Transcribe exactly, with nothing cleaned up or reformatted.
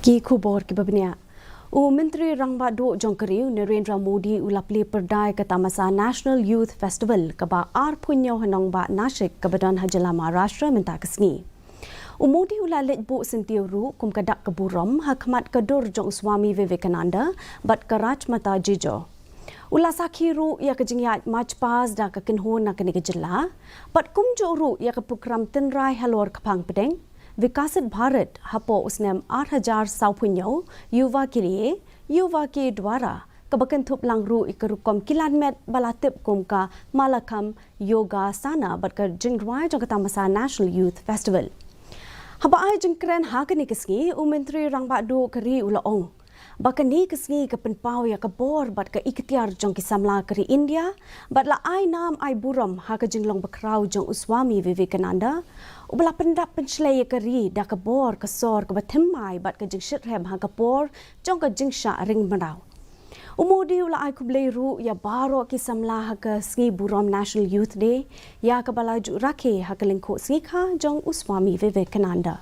Ki khubor kiba bniah. U Myntri Rangbah Duh jong ka ri u Narendra Modi u la plie pyrda ïa ka tamasa National Youth Festival kaba arphew hynñiew ha nongbah Nashik kaba don ha jylla Maharashtra mynta ka sngi. U Modi u la leit buh syntiew ruh kum ka dak ka burom ha khmat ka dur jong u Swami Vivekananda bad ka Rajmata Jijo. U la sakhi ruh ïa ka jingïaid March Past da ka kynhun na kane ka jylla bad kumjuh ruh ïa ka prokram tynrai halor ka phang pdeng Vikasit Bharat hapoh u snem ar hajar sawphew hynñiew, Yuva Ke Liye, Yuva Ke Dwara, kaba kynthup lang ruh ïa ka rukom kilan met ba la tip kum ka Mallakhambh Yogasana bad ka jingrwai jong ka tamasa National Youth Festival. Haba ai jingkren ha kane ka sngi, u Myntri Rangbah Duh ka ri u la ong ba kane ka sngi ka pynpaw ïa ka bor bad ka iktiar jong ki samla ka ri India bad la ai nam ai burom ha ka jinglong bakhraw jong u Swami Vivekananda, uba la pyndap pynshlei ïa ka ri da ka bor ka sor kaba thymmai bad ka jingshitrhem ha ka por jong ka jingshah ring mraw. U Modi u la ai khublei ruh ïa baroh ki samla ha ka sngi burom National Youth Day, ïa kaba la ju rakhe ha ka lyngkhuh sngi kha jong u Swami Vivekananda.